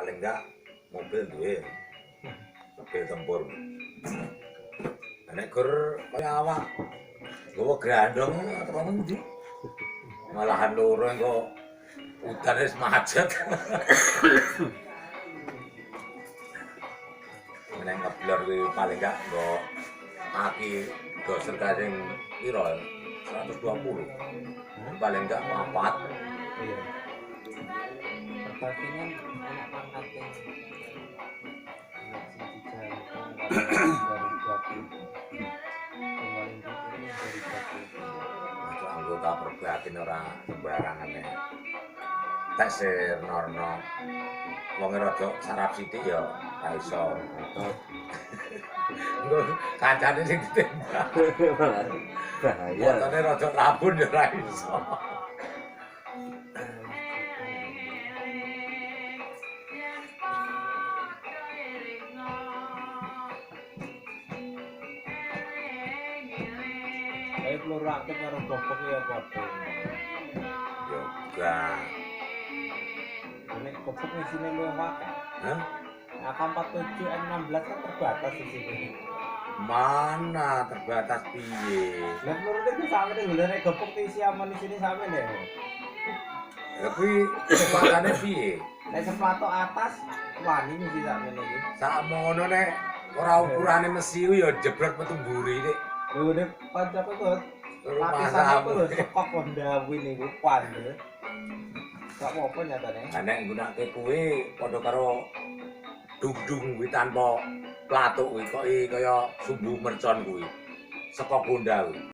Paling enggak mobil duwe. Mobil tempur. Nek gur kaya awak nggawa grandong teko ngendi? Malahan loro engko udan wis macet. Nek ngeblor kuwi paling enggak nggo aki doser kae sing piro? 120. Paling enggak papat. Iya. Perbakinan anak pangkatnya. Anak sing dijalankan dari batu. Sing paling dhuwur ini dari batu. Masuk anggota perbakin ora sembarangan nek. Tes norno. Wong rada sarap sithik ya ora iso. Engko kancane sing ditembak. Bahaya. Motone rada rabun ya ora iso. Kayak peluru aktif karo gopok ya padha. Ya enggak. Nek gopok isine luwih akeh. Hah? AK-47 M16 kan terbatas isine. Mana terbatas piye? Lah peluru iki sampe ning nek gopok isi amunisine sampe lho. Lah kuwi kekuatane piye? Nek seplato atas wani mesti sakmene iki. Sakmono nek ora ukurane mesi ku ya jeblok metu mburi nek. Lho nek kancaku kok lapisan aku lho sekok Honda Win iku pandhe. Gak apa-apa nyatane. Lah nek nggunakake kuwi padha karo dung-dung kuwi tanpa platuk kuwi kok kaya sumbu mercon kuwi. Saka Honda kuwi.